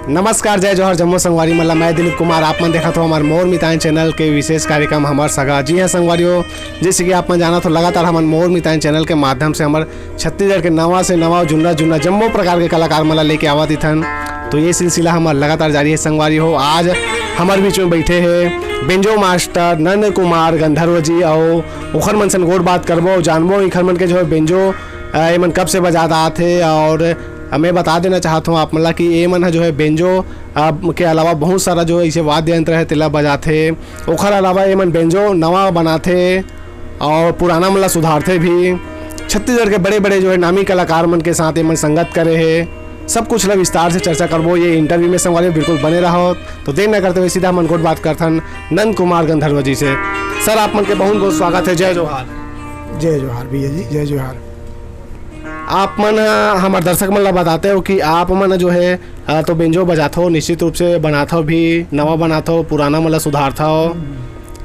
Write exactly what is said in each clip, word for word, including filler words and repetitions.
नमस्कार, जय जोहार, जम्मो संगवारी मन ला। मैं दिलीप कुमार, आप मन देखत हो हमर मोर मितान चैनल के विशेष कार्यक्रम हमर सगा। जी हाँ संगवारी हो, जैसे कि आप मन जानत हो, लगातार हमन मोर मितान चैनल के माध्यम से हमर छत्तीसगढ़ के नवा से नवा, जुन्ना जुन्ना, जम्मो प्रकार के कलाकार मन ला लेके आवत इथन। तो ये सिलसिला हमर लगातार जारी है संगवारी हो। आज हमर बीच में बैठे हैं बेंजो मास्टर नंद कुमार गंधर्व जी, अउ ओखर मन सन गोठ बात करबो, जानबो इखर मन के जो है बेंजो, अ, एमन कब से बजात आत हे। और मैं बता देना चाहत हूँ आप मन ला कि एमन ह जो है बेंजो, अ, के अलावा बहुत सारा जो है ऐसे वाद्य यंत्र है तेला बजाथे। ओखर अलावा एमन बेंजो नवा बनाथे और पुराना मन ला सुधारथे भी। छत्तीसगढ़ के बड़े बड़े जो है नामी कलाकार मन के साथ एमन संगत करे हे। सब कुछ ला विस्तार से चर्चा करबो ये इंटरव्यू में संगवारी, बिल्कुल बने रहो। तो देर न करते हुए सीधा हमन गोठ बात करथन नंद कुमार गंधर्व जी से। सर, आप मन के बहुत बहुत स्वागत है। जय जोहार। जय जोहार भैया जी, जय जोहार। आप मन ह हमर दर्शक मन ला बताते हो कि आप मन जो है, अ, तो बेंजो बजाथो, निश्चित रूप से बनाथो भी, नवा बनाथो, पुराना मन ला सुधारथो,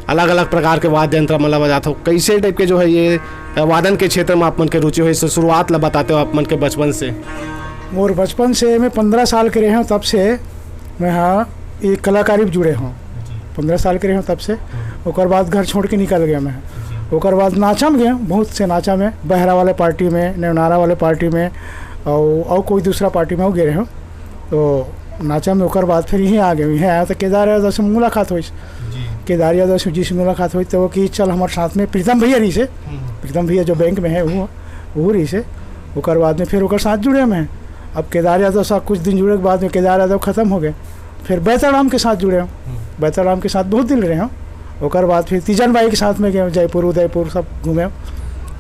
अलग-अलग प्रकार के वाद्य यंत्र मन ला बजाथो। कैसे टाइप के जो है ये, अ, वादन के क्षेत्र में आप मन के रुचि होइस, शुरुआत ला बताते हो आप मन के बचपन से? मोर बचपन से, मैं पंद्रह साल के रहे हूँ तब से मैं, हाँ, ये कलाकारी में जुड़े हूँ। पंद्रह साल के रहे हूँ तब से। ओकर बाद घर छोड़ के निकल गया मैं। ओकर बाद नाचा में गया, बहुत से नाचा में, बहरा वाले पार्टी में, नेवनारा वाले पार्टी में, और, और कोई दूसरा पार्टी में हो गए रहे हूँ। तो नाचा में ओकर बाद फिर यहीं आ गए। यहीं आया तो केदार यादव से मुलाकात हुई। जी। केदार यादव से जी से मुलाकात हुई तो वो कि चल हमारे साथ में, प्रीतम भैया रही से, हम्म। प्रीतम भैया जो बैंक में है वो, वो रही से। ओकर बाद में फिर ओकर साथ जुड़े मैं। अब केदार यादव साथ कुछ दिन जुड़े के बाद में केदार यादव खत्म हो गए, फिर बैताराम के साथ जुड़े हूँ। हम्म। बैताराम के साथ बहुत दिन रहे हूँ। ओकर बाद फिर तीजन बाई के साथ में गए, जयपुर, उदयपुर सब घूमे।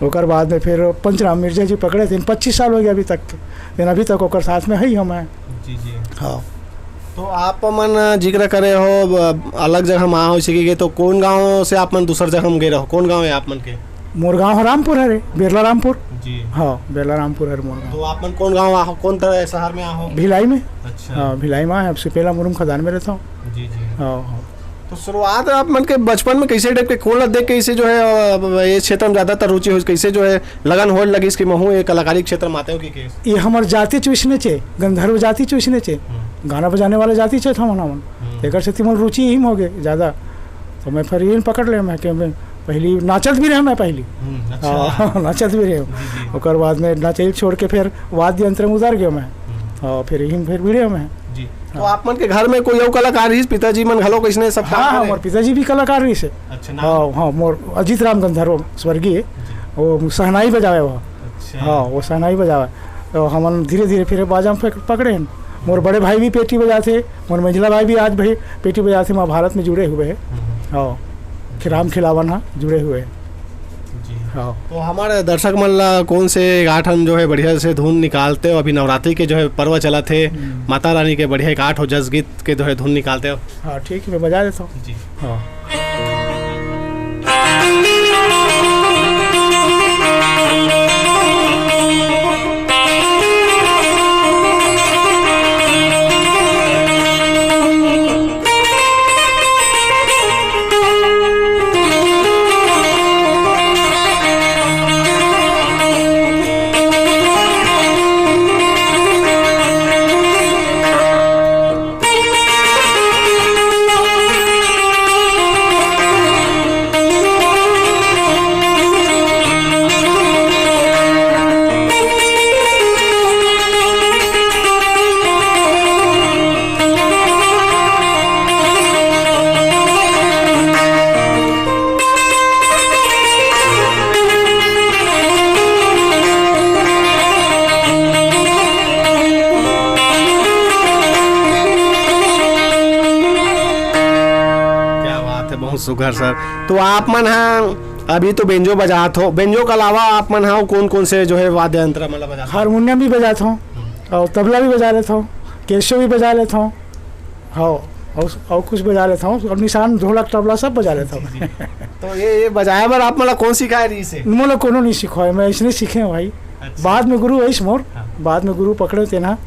ओकर बाद में फिर पंचराम मिर्जा जी पकड़े थे, पच्चीस साल हो गए अभी तक के। लेकिन अभी तक ओकर साथ में है ही हम हैं। जी, जी। हाँ। तो आप मन जिक्र करे हो, अ, अलग जगह में आओ सीखे के, तो कौन गांव से आप मन दूसर जगह में गए रहो? कौन गांव है आप मन के? मोर गांव है रामपुर है रे, बेरला रामपुर। जी। हाँ, बेरला रामपुर है मोर गांव। तो आप मन कौन गांव आहो, कौन तरह शहर में आहो? भिलाई में। अच्छा। हाँ, भिलाई में आए, अब सुपेला मुरुम खदान में रहता हूँ। जी, जी। हाँ, हाँ। तो शुरुआत आप मन के बचपन में कैसे टाइप के, कौन ला देख के इसे जो है, अ, ये क्षेत्र में ज्यादातर रुचि हो, कैसे जो है लगन होए लगिस कि महू ये कलाकारी क्षेत्र में आते हो कि के? ये हमर जाति चूसने चे, गंधर्व जाति चूसने चे। हम्म। गाना बजाने वाला जाति चे था हमन। हम्म। एकर सेती मोर रुचि यही में हो गए ज्यादा। तो मैं फिर यही पकड़ ले, मैं कि मैं पहली नाचत भी रहे, मैं पहली। हम्म, अच्छा। हाँ, नाचत भी रहे। जी, जी। ओकर बाद में नाचैल छोड़ के फिर वाद्य यंत्र में उतर गया मैं। हम्म। और फिर यही में फिर भिड़े मैं। जी। तो हाँ। आप मन के घर में कोई और कलाकार रहिस, पिताजी मन घलो कैसने सब काम हाँ, हाँ, करे? मोर पिताजी भी कलाकार रहिस हे। अच्छा, नाम? हाँ, हाँ, मोर अजीत राम गंधर्व स्वर्गीय, जी। वो शहनाई बजावे वो। अच्छा। हाँ, वो शहनाई बजावे। तो हमन धीरे-धीरे फिर बाजा में पक-, पकड़े हन। मोर बड़े भाई भी पेटी बजाथे, मोर मंझला भाई भी आज भी पेटी बजाथे, महाभारत में जुड़े हुए हैं। हम्म। हाँ, खि-, राम खिलावन हा जुड़े हुए हैं। जी। हाँ। तो हमारे दर्शक मन ला कौन से एक आठ हम जो है बढ़िया से धुन निकालते हो? अभी नवरात्रि के जो है पर्व चलत हे, हम्म। माता रानी के बढ़िया एक आठ हो जस गीत के जो है धुन निकालते हो। हाँ, ठीक है, मैं बजा देता हूँ। जी। हाँ। क्या बात है, बहुत सुघर सर। तो आप मन हा अभी तो बेंजो बजात हो, बेंजो के अलावा आप मन हा कौन कौन से जो है वाद्य यंत्र मतलब बजात हो? हारमोनियम भी बजात हूँ और तबला भी बजा लेता हूँ, कैसियो भी बजा लेता हूँ। हाँ, और, और कुछ बजा लेता हूँ, और निशान, ढोलक, तबला सब बजा लेता हूँ। जी, जी। तो ये, ये बजाए बर आप मतलब कौन सिखाए रही से? मोला कोनो नहीं सिखाए, मैं इसने सीखे हूँ भाई। अच्छा। बाद में गुरु आइस मोर, हाँ। बाद में गुरु पकड़े तेन हा,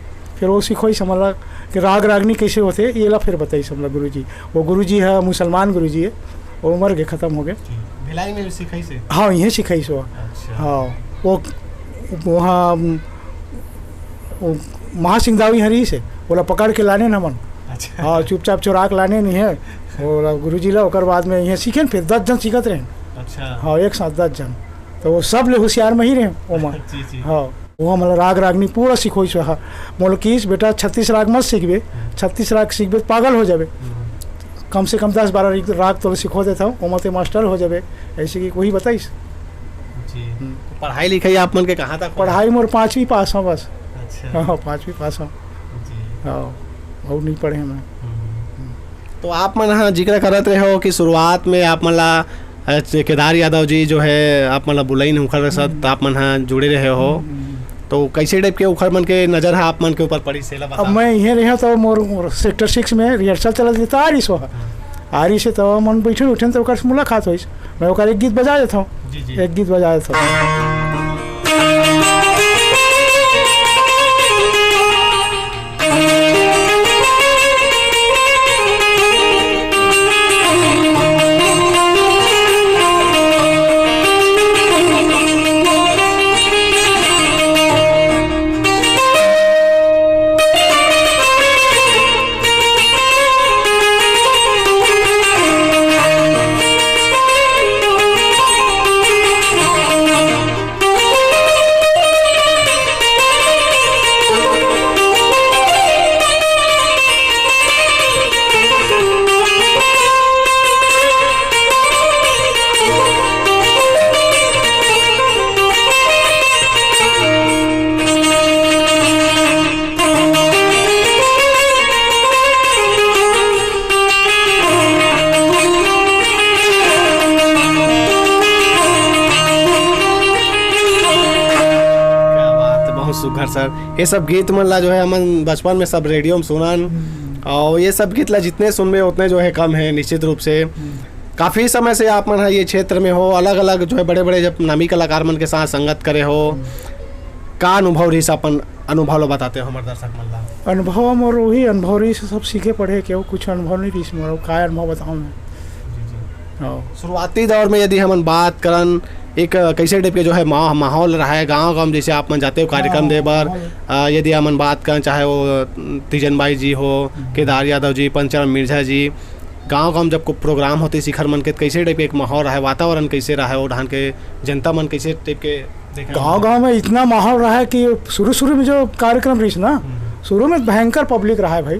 फिर वो सिखोइस हमला कि राग रागनी कैसे होते, ये ला फिर बताइस हमला गुरु जी। वो गुरु जी है, मुसलमान गुरु जी है, वो मर गए, खत्म हो गए। जी। भिलाई में भी सिखाइस हे? हाँ, यहीं सिखाइस वो। अच्छा। हाँ, वो वहाँ वो महासिंह दाऊ यहाँ रहिस हे, ओला पकड़ के लानेन हमन। अच्छा। हाँ, चुपचाप चोरा के लानेन इहें, ओला गुरुजी ला, ओकर बाद में इहें सीखेन, फिर दस झन सीखत रहेन। अच्छा। हाँ, एक साथ दस झन। तो वो सब ले होशियार मैं ही रहें ओमा। जी, जी। हाँ, वो हमला राग रागनी पूरा सिखोइस हे। मोला किहिस, "बेटा, छत्तीस राग मत सीखबे, हम्म। छत्तीस राग सीखबे तो पागल हो जाबे।" हम्म। "कम से कम दस बारह रिग-, राग तोला सिखो देथंव, ओमा ते मास्टर हो जाबे।" ऐसे कि वही बताइस। जी। हम्म। तो पढ़ाई लिखाई आप मन के कहाँ तक हुआ? पढ़ाई मोर पाँचवीं पास हंव बस। अच्छा। हाँ, पाँचवीं पास हंव। जी। हाँ, अउ नहीं पढ़े मैं। हम्म। हम्म। तो आप मन ह जिक्र करत रहे हो कि शुरुआत में आप मन ला, अ, केदार यादव जी जो है, आप मन ला बुलाइन उखर साथ, हम्म। आप मन ह जुड़े रहे हो। हम्म। तो कैसे टाइप के उखर मन के नजर है आप मन के ऊपर पड़ी, सेला अब बताओ। मैं इहें रहेंव तो मोर, मोर सेक्टर सिक्स में रिहर्सल चलत रहिस तो आ रहिस हे। हाँ। आ रहिस हे तो मन बैठेन उठेन तो ओकर से मुलाकात होइस। मैं ओकर एक गीत बजा देथंव। जी, जी। एक गीत बजा देथंव। क्या बात है, बहुत सुघर सर। ये सब गीत मन ला जो है हमन बचपन में सब रेडियो में सुनन, हम्म। और ये सब गीत ला जितने सुनबे उतने जो है कम है निश्चित रूप से। हम्म। काफ़ी समय से आप मन ह ये क्षेत्र में हो, अलग-अलग जो है बड़े-बड़े जब नामी कलाकार मन के साथ संगत करे हो, हम्म। का अनुभव रहिस, अपन अनुभव ला बताते हो हमर दर्शक मन ला? अनुभव मोर वही अनुभव रहिस, सब सीखे पढ़े के, कुछ अनुभव नहीं रहिस मोर, का अनुभव बताऊँ मैं? जी, जी। हाँ। शुरुआती दौर में यदि हमन बात करन, एक कैसे टाइप के जो है मा-, माहौल रहा है गाँव-गाँव में, जैसे आप मन जाते हो कार्यक्रम हाँ, दे बर, माहौल। अ, यदि हमन बात करन, चाहे वो तीजन बाई जी हो, हम्म। केदार यादव जी, पंचराम मिर्जा जी, गाँव-गाँव जब को प्रोग्राम होते शिखर मन के, कैसे टाइप के एक माहौल रहा है, वातावरण कैसे रहा है, वो ढान के जनता मन कैसे टाइप के देखे? गाँव-गाँव में इतना माहौल रहा है कि शुरू-शुरू में जो कार्यक्रम रहिस ना, हम्म। शुरू में भयंकर पब्लिक रहा है भाई।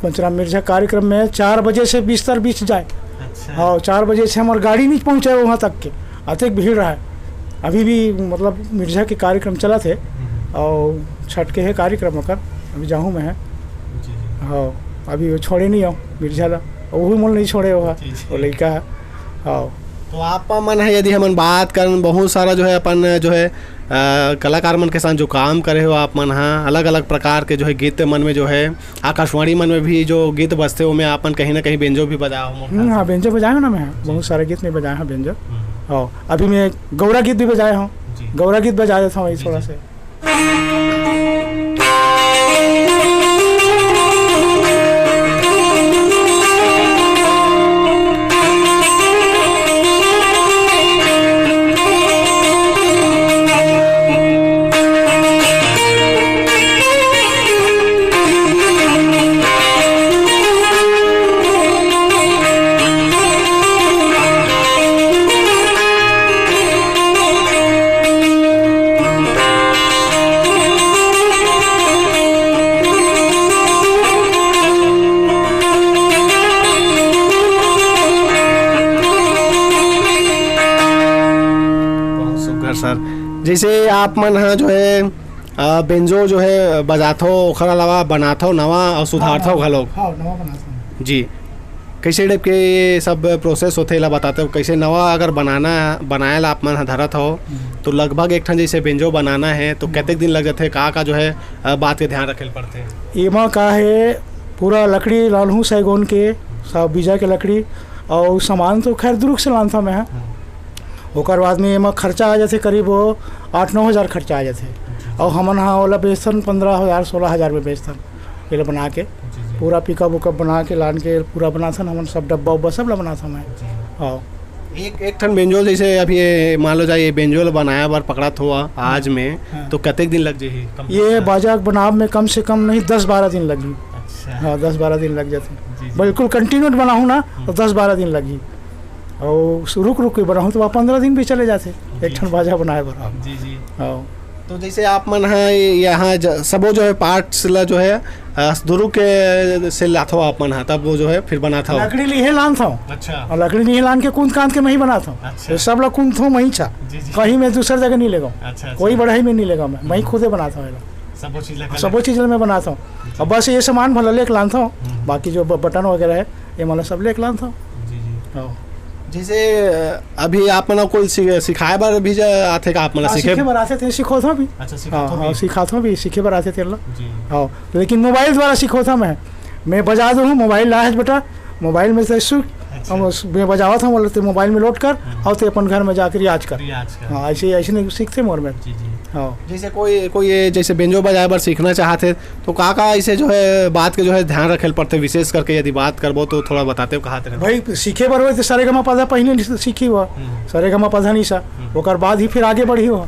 पंचराम मिर्जा कार्यक्रम में चार बजे से बिस्तर बिछ जाए। अच्छा। हाँ, चार बजे से हमार गाड़ी नहीं पहुँचे वहाँ तक के, अतेक भीड़ रहा है। अभी भी मतलब मिर्जा के कार्यक्रम चलत हे हम्म। और छठ के है कार्यक्रम ओकर, अभी जाहूँ मैं है। जी, जी। हाँ, अभी वो छोड़े नहीं हो मिर्जा ला, वहू मोला नहीं छोड़े हो, जी, जी। वो लइका है। हाँ। तो आप मन है, यदि हमन बात करन, बहुत सारा जो है अपन जो है, अ, कलाकार मन के साथ जो काम करे हो आप मन हा, अलग-अलग प्रकार के जो है गीत मन में जो है, आकाशवाणी मन में भी जो गीत बजथे, ओमे आप मन कहीं ना कहीं बेंजो भी बजाए हो, मोर हम्म, ख्याल हाँ, से। बेंजो बजाए हो ना मैं, जी। बहुत सारे गीत में बजाए हो बेंजो। हम्म। हाँ, अभी मैं गौरा गीत भी बजाए हो, जी। गौरा गीत बजा देता हूँ भाई जी, थोड़ा जी। से। बहुत सुघर सर। जैसे आप मन ह जो है, अ, बेंजो जो है बजाथो, ओखर अलावा बनाथो नवा और सुधारथो हाँ, घलोक। हाँ, नवा बनाथो। जी। कैसे टाइप के ये सब प्रोसेस होथे, एला बताते हो? कैसे नवा अगर बनाना, बनाए ला आप मन ह धरत हो, हम्म। तो लगभग एक ठन जैसे बेंजो बनाना है, तो हम्म। कतेक दिन लग जाथे? का, का जो है, अ, बात के ध्यान रखे ल पड़थे? एमा का है, पूरा लकड़ी लानहूँ सैगोन के, सब बीजा के लकड़ी, और सामान तो खैर दुर्ग से लानथा मैं ह। हम्म। ओकर बाद में एमा खर्चा आ जाथे करीब वो आठ नौ हज़ार खर्चा आ जाथे। जी, जी। और हमन ह ओला बेचथन पन्द्रह हज़ार, सोलह हज़ार में बेचथन, एला बना के, जी, जी। पूरा पिकअप उकअप बना के, लान के पूरा बनाथन हमन, सब डब्बा उब्बा सब ला बनाथन मैं। जी। हाँ। एक, एक ठन बेंजो, जैसे अभी ये मान लो जाए, ये बेंजो ल बनाए बर पकड़त हो आज में, हाँ। तो कतेक दिन लग जाही? कम से ये कम। बाजा के बनाब में कम से कम नहीं, दस बारह दिन लगही। अच्छा। हाँ, दस बारह दिन लग जाथे। जी, जी। बिल्कुल कंटिन्यू बनाहूँ ना, तो हम्म। दस बारह दिन लगही। और रुक रुक के बनाहूँ, तो वह पंद्रह दिन भी चले जाथे, एक जी। ठन बाजा बनाए बर। जी, जी। हाँ। तो जैसे आप मन ह यहाँ ज-, सबो जो है पार्ट्स ला जो है, अ, दुरुग के से लाथो आप मन ह, तब वो जो है फिर बनाथो। लकड़ी लिहे लानथो। अच्छा। और लकड़ी लिहे लान के कूंद कांद के मैं ही बनाथो। अच्छा। ये सब ला कूंदथो मैं ही छा। जी, जी। कहीं मैं दूसर जगह नहीं लेगो। अच्छा, अच्छा। कोई बढ़ई में नहीं लेगो मैं, मैं ही हम्म। खुदे बनाथो एला। सबो चीज ला सबो चीज ला मैं बनाथो। जी। अब बस ये सामान भला लेके लानथो, हम्म। बाकी जो ब-, बटन वगैरह है, ये मन ला सब लेके लानथो। जी, जी। हाँ। जैसे, अ, अभी आप मन ला कोई सि-, सिखाए बर भी जा-, आथे का आप मन ला हाँ, सीखे? सीखे बर आथे, ते सिखोथो भी। अच्छा, सिखाथो हाँ, हाँ, भी। सिखाथो भी, सीखे बर आथे तेला। जी। हाँ, लेकिन मोबाइल द्वारा सिखोथो मैं। मैं बजा दूँ, मोबाइल ला है बेटा, मोबाइल में से सुख, अच्छा। हम उस, मैं बजावत हूँ, बोले, "ते मोबाइल में लोड कर, हम्म। और ते अपन घर में जाकर रियाज कर।" रियाज कर। हाँ, ऐसे, ऐसे नहीं सीखते मोर में। जी, जी। हाँ। जैसे कोई, कोई ये जैसे बेंजो बजाए बर सीखना चाहते, तो का का ऐसे जो है बात के जो है ध्यान रखे ल पड़थे, विशेष करके यदि बात करबो तो थोड़ा बताते हो कहा तेरे? भाई, सीखे बर होय तो सारेगामा पाधा पहले नि-, सीखी हुआ। हम्म। सारेगामा पाधा निशा। हम्म। ओकर बाद ही फिर आगे बढ़ी हुआ।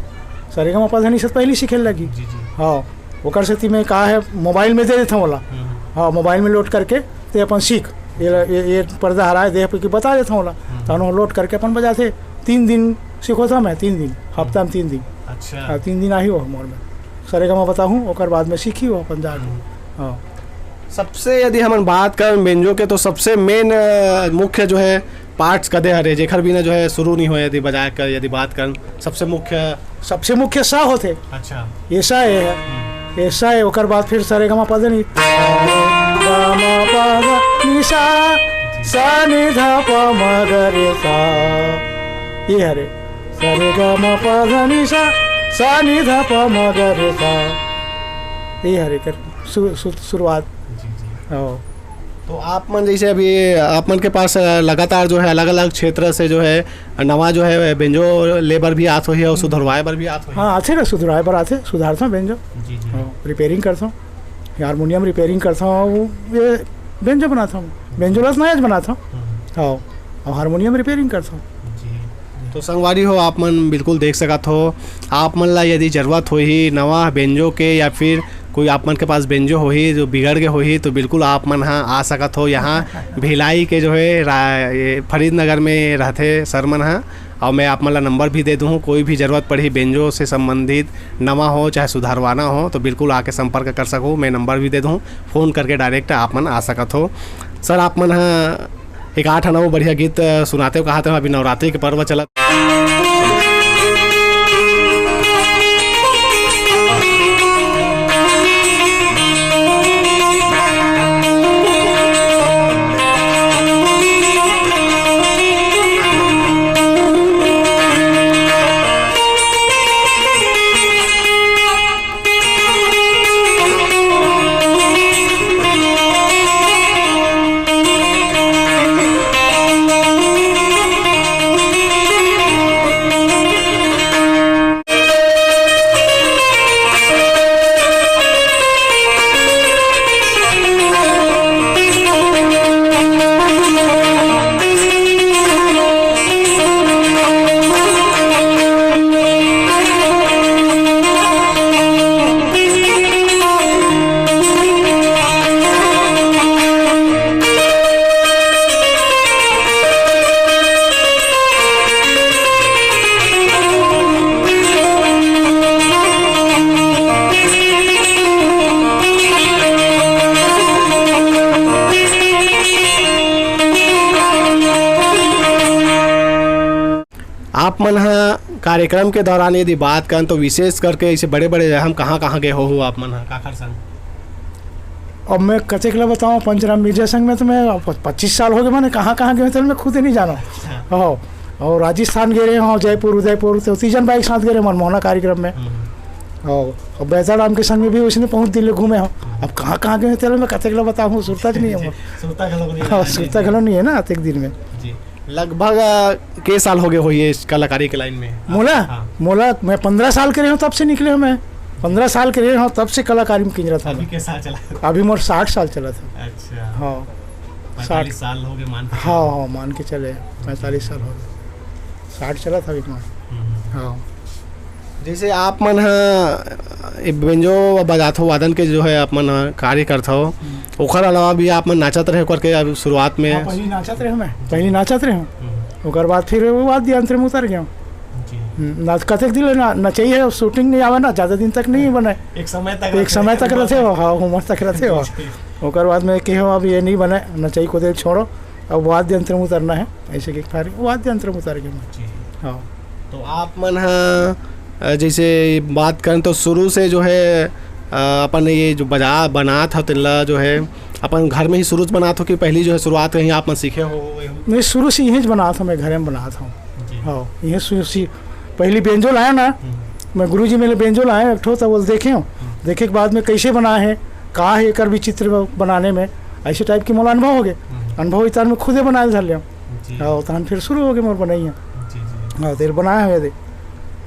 सारेगामा पाधा निशा तो पहले सीखे लगी। जी, जी। हाँ, ओकर सेती मैं का है, मोबाइल में दे देता हूँ ओला। हम्म। हाँ, मोबाइल में लोड करके ते अपन सीख। ये, ये, ये पर्दा हराए दे कि बता देता हूँ ओला। हम्म। तहन वो लोड करके अपन बजाथे। तीन दिन सीखो था मैं, तीन दिन, हफ्ता में तीन दिन। अच्छा। हाँ, तीन दिन आही हो मोर में। सारेगामा बताहूँ, ओकर बाद में सीखी हो अपन जाके। हम्म। हाँ। सबसे यदि हमन बात करन बेंजो के, तो सबसे मेन, अ, मुख्य जो है पार्ट्स कदे हरे, जेकर बिना जो है शुरू नहीं होय, यदि बजाए कर, यदि बात करन, सबसे मुख्य? सबसे मुख्य सा होथे। अच्छा। ये सा ये है। हम्म। ये सा ये, ओकर बाद फिर सारेगामा पाधा नि-, गामा पाधा निशा, सा नि धा पा मा गा रे सा। ये हरे। सारेगामा पाधा निशा, सा नि धा पा मा गा रे सा। ये हरे कर शु-, शु-, शुरुआत। जी, जी। हाँ। तो आप मन जैसे अभी आप मन के पास, अ, लगातार जो है अलग-अलग क्षेत्र से जो है नवा जो है बेंजो ले बर भी आत होही और सुधरवाए बर भी आत होही। हाँ, आथे ना, सुधरवाए बर आथे, सुधारथों बेंजो। जी, जी। हाँ, रिपेयरिंग करथों, हारमोनियम रिपेयरिंग करथों, वो ये बेंजो बनाथों, बेंजो ला नया बनाथों। हम्म। हाँ, और हारमोनियम रिपेयरिंग करथों। जी। तो संगवारी हो, आप मन बिल्कुल देख सकत हो, आप मन ला यदि जरूरत होही नवा बेंजो के या फिर कोई आप मन के पास बेंजो होही जो बिगड़ गे होही, तो बिल्कुल आप मन ह आ सकत हो यहाँ। भिलाई के जो है रा-, ये फरीदनगर में रहथे सर मन ह, और मैं आप मन ला नंबर भी दे दूँ। कोई भी जरूरत पड़ही बेंजो से संबंधित, नवा हो चाहे सुधारवाना हो, तो बिल्कुल आके संपर्क कर सकहू। मैं नंबर भी दे दूँ, फोन करके डायरेक्ट आप मन आ सकत हो। सर, आप मन ह एक आठ नौ बढ़िया गीत, अ, सुनाते हो, कहा थे अभी नवरात्रि के पर्व चलत। आप मन ह कार्यक्रम के दौरान यदि बात करन, तो विशेष करके ऐसे बड़े-बड़े हम कहाँ-कहाँ गए हो, हो आप मन ह, काखर संग? अब मैं कतेक ला बताऊँ, पंचराम मिर्जा संग में तो मैं अब पच्चीस साल हो गए, माने कहाँ-कहाँ गए, तो मैं खुद ही नहीं जानो। अच्छा। हाँ, और राजस्थान गए रहे हो, जयपुर, उदयपुर, तो तीजन बाई के साथ गए रहे मनमोहना कार्यक्रम में। हम्म। और अब बैताल राम के संग में भी उसने बहुत दिन ले घूमे हो। अब कहाँ-कहाँ गए, तो मैं कतेक ला बताऊँ, सुरता ज नहीं है मोर। सुरता घलो नहीं हाँ, है। सुरता घलो नहीं है ना, अतेक दिन में। जी। लगभग, अ, के साल हो गए होही इस कलाकारी के लाइन में? मोला? हाँ। मोला, मैं पन्द्रह साल के रहे हूँ, तब से निकले हूँ मैं। पन्द्रह साल के रहे हूँ, तब से कलाकारी में किंजरत हूँ अभी मैं। के साल चला? अभी मोर साठ साल चलत हे। अच्छा। हाँ। पैंतालीस साठ। साल हो गए, मान के हाँ, चलो। हाँ, मान के चले, पैंतालीस साल हो गए। स्टार्ट चलत हवे हमार। हम्म। हाँ। जैसे आप मन ह ए बेंजो बजाथो, वादन के जो है आप मन ह कार्य करथो, हम्म। ओखर अलावा भी आप मन नाचत रहे करके अब शुरुआत में? हाँ, पहली नाचत रहे मैं, पहली नाचत रहे हूँ। हम्म। ओकर बाद फिर वो वाद्य यंत्र में उतर गया हूँ। जी। हम्म, नाच कतेक दिन ना, नचई है, शूटिंग नहीं आवे ना, ज़्यादा दिन तक नहीं बने। एक समय तक एक समय तक रहते हो, हाँ, उम्र तक रहते हो। जी। ओकर बाद में कहे हो, अब ये नहीं बने, नचई को दे छोड़ो, अब वाद्य यंत्र में उतरना है, ऐसे के फिर वाद्य यंत्र में उतर गया मैं। जी। हाँ। तो आप मन ह, अ, जैसे बात करन तो शुरू से जो है, अ, अपन ये जो बजा, बनात हो तेला जो है अपन घर में ही शुरू से बनात हो कि पहली जो है शुरुआत कहीं आप मन सीखे हो? नहीं, शुरू से यहीं से बनात हो, मैं घरे में बनात हूँ। जी। हाँ, यहीं शुरू से पहली बेंजो लाया ना, हम्म। मैं गुरुजी मेरे बेंजो लाया एक ठो, तब वो देखे हूँ। हम्म। देखे के बाद में कैसे बना है, का है एकर विचित्र बनाने में, ऐसे टाइप के मोला अनुभव हो गए। हम्म। अनुभव इतना मैं खुदे बनाए धर लिया। जी। हाँ, तहन फिर शुरू हो गए मोर बनैया। जी, जी। हाँ, तेल बनाए हुए दे।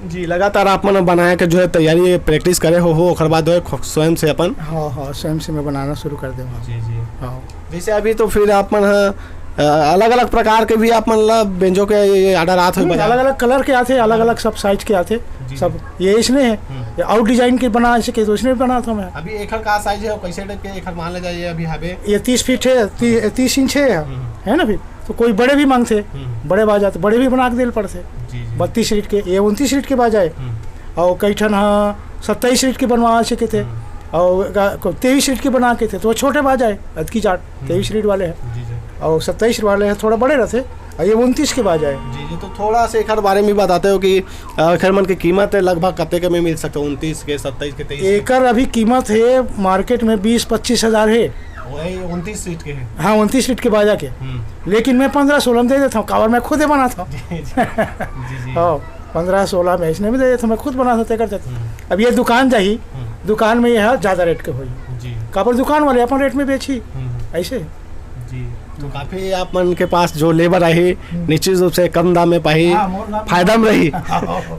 जी, लगातार आप मन बनाए के जो है तैयारी, प्रैक्टिस करे हो, हो, ओकर बाद जो है खु-, स्वयं से अपन। हाँ, हाँ, स्वयं से मैं बनाना शुरू कर देवा। जी, जी। हाँ। जैसे अभी तो फिर आप मन ह, अ, अलग-अलग प्रकार के भी आप मन ला बेंजो के ये, ये ऑर्डर आत होही हम्म, बाजार? अलग-अलग कलर के आथे, अलग-अलग सब साइज के आथे, जी, सब जी। ये इसने है, हम्म। ये आउट डिजाइन के बना सके तो इसने भी बनाता हूँ मैं। अभी एखर का साइज है और कैसे टाइप के एखर मान ले जाइए अभी हवे? ये तीस फीट है, ती-, तीस इंच है, हम्म। है ना भी? तो कोई बड़े भी मांगथे, हम्म। बड़े बाजा तो बड़े भी बना के दे ल पड़थे। जी, जी। बत्तीस रीट के, ये उनतीस रीट के बाजा है। हम्म। और कई ठन ह सत्ताईस रीट के बनवा सके थे। हम्म। और का-, को-, तेईस रीट के बना के थे, तो वो छोटे बाजा है, अतकी जाट, हम्म। तेईस रीट वाले हैं। जी, जी। और सत्ताईस वाले हैं, थोड़ा बड़े रहते, और ये उनतीस के बाजा है। जी, जी। तो थोड़ा सा एकर बारे में बताते हो कि, अ, एकर मन के कीमत है लगभग कते के में मिल सकता है, उनतीस के, सत्ताईस के, तेईस के? एकर अभी कीमत है मार्केट में बीस पच्चीस हज़ार है। वही उनतीस रीट के है। हाँ, उनतीस रीट के बाजा के। हम्म। लेकिन मैं पन्द्रह सोलह में दे देता हूँ, काबर मैं खुदे बनाता हूँ। जी, जी। जी, जी। हाँ, पन्द्रह सोलह में इसने भी दे देता हूँ, मैं खुद बनाता हूँ, तेकर चलते। हम्म। अब ये दुकान जाही, हम्म। दुकान में ये है, ज़्यादा रेट के होई। जी। काबर दुकान वाले अपन रेट में बेची, हम्म। ऐसे। जी। तो काफी आप मन के पास जो लेबर आही, हम्म। निश्चित रूप से कम दाम में पाही, हाँ, मोर दाम में। फायदा में रही।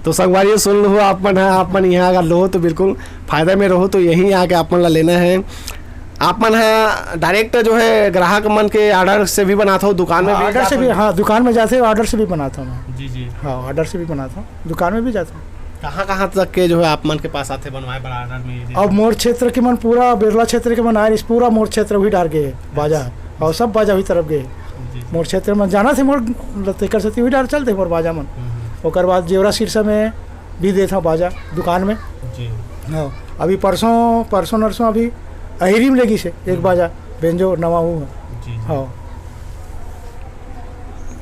तो संगवारी सुन लो, आप मन ह, आप मन यहाँ अगर लो तो बिल्कुल फायदा में रहो, तो यहीं आके आप मन ला लेना है। आप मन ह डायरेक्ट जो है ग्राहक मन के ऑर्डर से भी बनात हो, दुकान में हाँ, भी ऑर्डर से भी, हाँ, दुकान में जाते ऑर्डर से भी बनाता हूँ मैं। जी, जी। हाँ, ऑर्डर से भी बनाता हूँ, दुकान में भी जाता हूँ। कहाँ, कहाँ तक के जो है आप मन के पास आथे बनवाए बर ऑर्डर में? ये अब मोर क्षेत्र के मन पूरा बेरला क्षेत्र के मन आए रहिस, पूरा मोर क्षेत्र उही डार गे हे बाजा। अच्छा। और सब बाजा उही तरफ गे हे। जी, जी। मोर क्षेत्र में जाना थे मोर, तेकर सेती उही डार चलते मोर बाजा मन। हम्म, हम्म। ओकर बाद जेवरा सिरसा में भी देत हव बाजा दुकान में। जी। हाँ, अभी परसों, परसों नरसों अभी अहिरी में लेगिस हे एक हम्म। बाजा, बेंजो नवा हूँ। जी, जी। हाँ।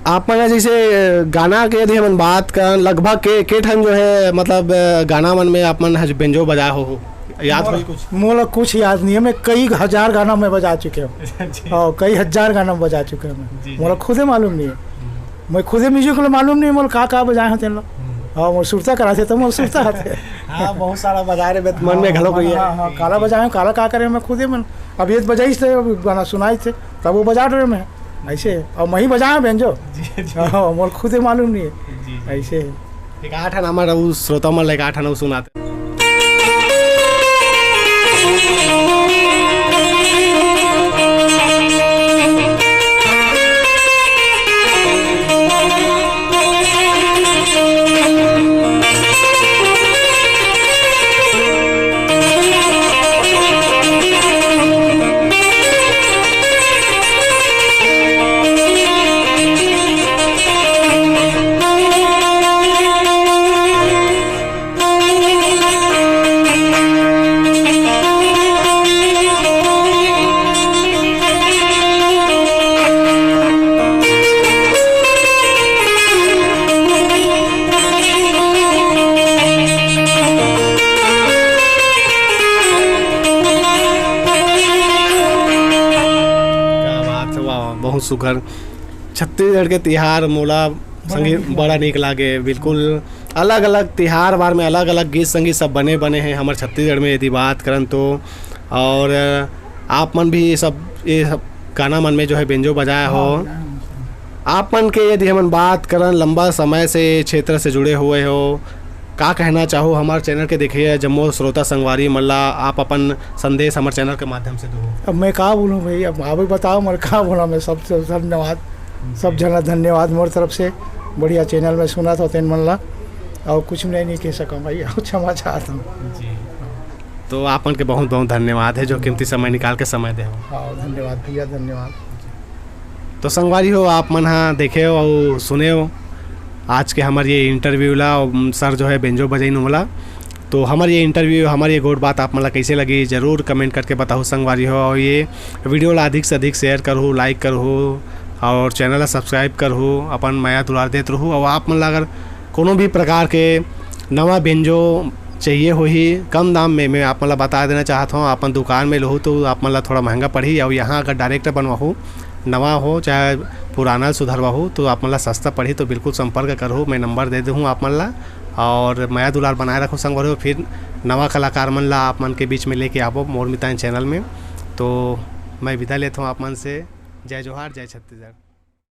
आप मन ह जैसे गाना के यदि हमन बात करन, लगभग के, के ठन जो है, मतलब, गाना मन में आप मन ह बेंजो बजाए हो, हो? याद मोला, होही कुछ? मोला कुछ याद नहीं है, मैं कई हजार गाना मैं बजा चुके हूँ। जी। हाँ, कई हजार गाना बजा चुके हूँ मैं। जी, जी। मोला खुदे मालूम नहीं है। हम्म। मैं खुदे म्यूजिक ला मालूम नहीं, मोला का, का बजाए हों तेन ला। हम्म। हाँ, मोर सुरता कराथे, तो मोर सुरता आथे। हाँ, बहुत सारा बजाए रहे, मन में हाँ, घलो हाँ, कोई है। हाँ, हाँ, काला बजाए हों, काला का करे, मैं खुदे मन, अब ये बजाइस थे, अब गाना सुनाइस थे, तब वो बजा रहे मैं। ऐसे, और मैं ही बजाया बेंजो। जी, जी। हाँ, मोर खुदे मालूम नहीं है। जी, जी। ऐसे। एक आठ आना हमारा उस श्रोता मन ला एक आठ आना सुनाते। क्या बात है, वाह, वाह, बहुत सुघर। छत्तीसगढ़ के तिहार मोला बड़ा संगीत नीक बड़ा लागे। नीक लागे, बिल्कुल। अलग-अलग तिहार बार में अलग-अलग गीत संगीत सब बने, बने हैं हमर छत्तीसगढ़ में यदि बात करन तो। और आप मन भी ये सब, ये सब गाना मन में जो है बेंजो बजाए हो। हाँ, हाँ, हाँ। आप मन के यदि हमन बात करन, लंबा समय से क्षेत्र से जुड़े हुए हो, का कहना चाहो हमारे चैनल के देखिए जम्मो श्रोता संगवारी मन ला, आप अपन संदेश हमारे चैनल के माध्यम से दो? अब मैं का बोलूँ भाई, अब आप ही बताओ, मैं का बोला, मैं सबसे धन्यवाद, सब जी। जना धन्यवाद मोर तरफ से। बढ़िया चैनल में सुनत हो तेन मन ला, और कुछ नहीं, नहीं कह सकूँ भाई, और क्षमा चाहत हूँ। जी। तो आप मन के बहुत बहुत धन्यवाद है जो कीमती समय निकाल के समय दे हो। हाँ, धन्यवाद भैया, धन्यवाद। तो संगवारी हो, आप मन हा देखे हो और सुने हो आज के हमर ये इंटरव्यू ला, अउ सर जो है बेंजो बजइन वाला। तो हमर ये इंटरव्यू, हमर ये गोठ बात आप मन ला कैसे लगी, जरूर कमेंट करके बताहू संगवारी हो। और ये वीडियो ला अधिक से अधिक शेयर करहू, लाइक करहू और चैनल ला सब्सक्राइब करहू, अपन मया दुलार देत रहू। और आप मन ला अगर कोनो भी प्रकार के नवा बेंजो चाहिए होही कम दाम में, मैं आप मन ला बता देना चाहत हूँ, अपन दुकान में लहू तो आप मन ला थोड़ा महंगा पड़ही। और यहाँ अगर डायरेक्ट बनवाहू, नवा हो चाहे पुराना सुधरवाहू, तो आप मन ला सस्ता पड़ही। तो बिल्कुल संपर्क करहू, मैं नंबर दे दूँ आप मन ला। और मया दुलार बनाए रखो संगवारी हो, फिर नवा कलाकार मन ला आप मन के बीच में लेके आबो मोर मितान चैनल में। तो मैं विदा लेता हूँ आप मन से। जय जोहार, जय छत्तीसगढ़।